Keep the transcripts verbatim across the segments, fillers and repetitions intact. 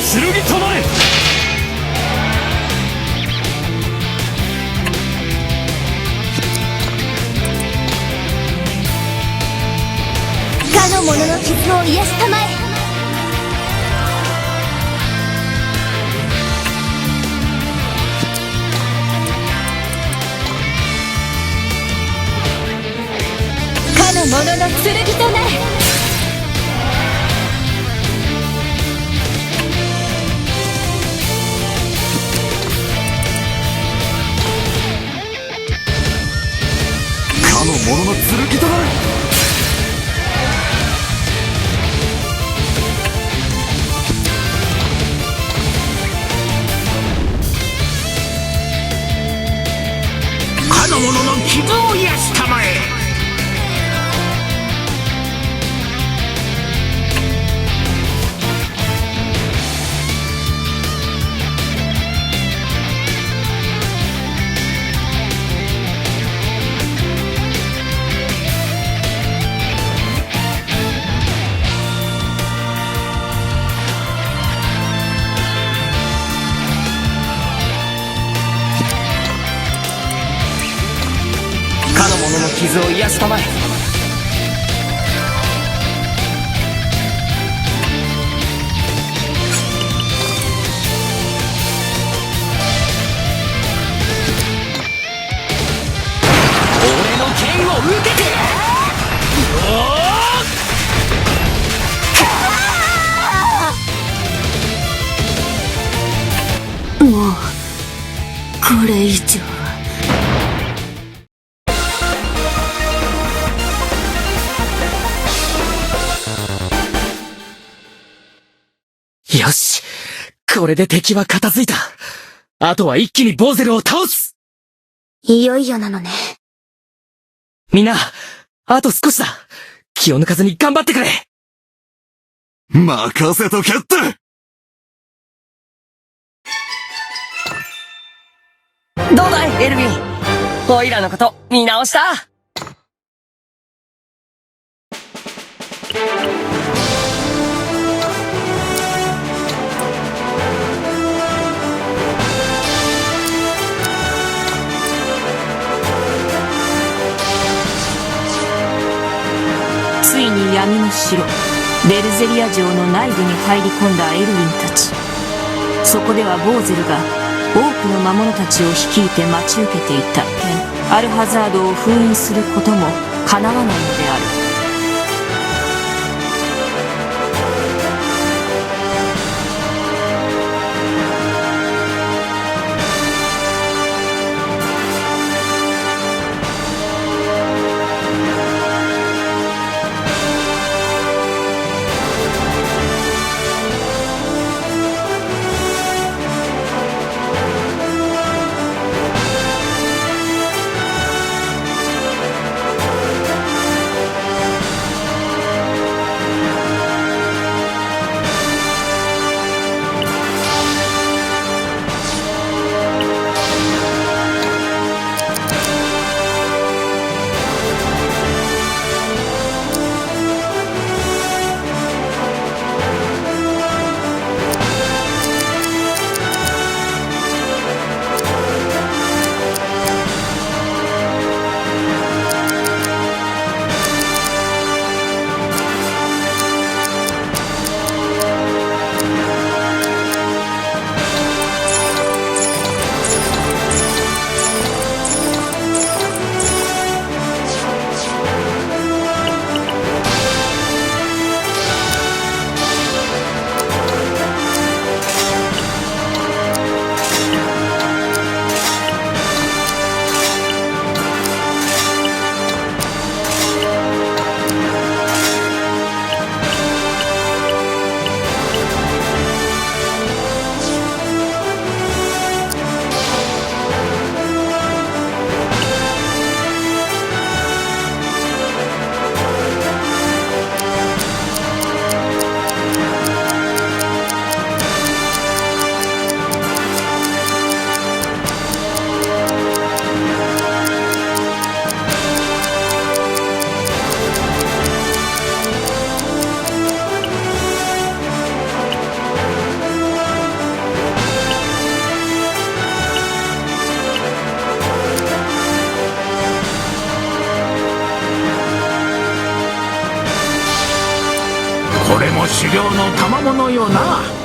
剣となれ。かの者の傷を癒したまえ。かの者の剣となれ。かの者の剣となれ。かの者の傷を癒したまえ。かの者の傷を癒したまえ。俺の剣を受けて。もう、これ以上は。よし、これで敵は片付いた。あとは一気にボーゼルを倒す。いよいよなのね。みんな、あと少しだ。気を抜かずに頑張ってくれ。任せとけって。どうだい、エルヴィン。オイラのこと見直した？ついに闇の城、ベルゼリア城の内部に入り込んだエルウィンたち。そこではボーゼルが多くの魔物たちを率いて待ち受けていた。アルハザードを封印することも叶わないのである。修行の賜物よな。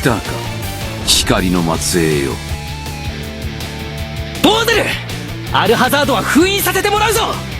たか、光の末裔よ。ボーデル、アルハザードは封印させてもらうぞ。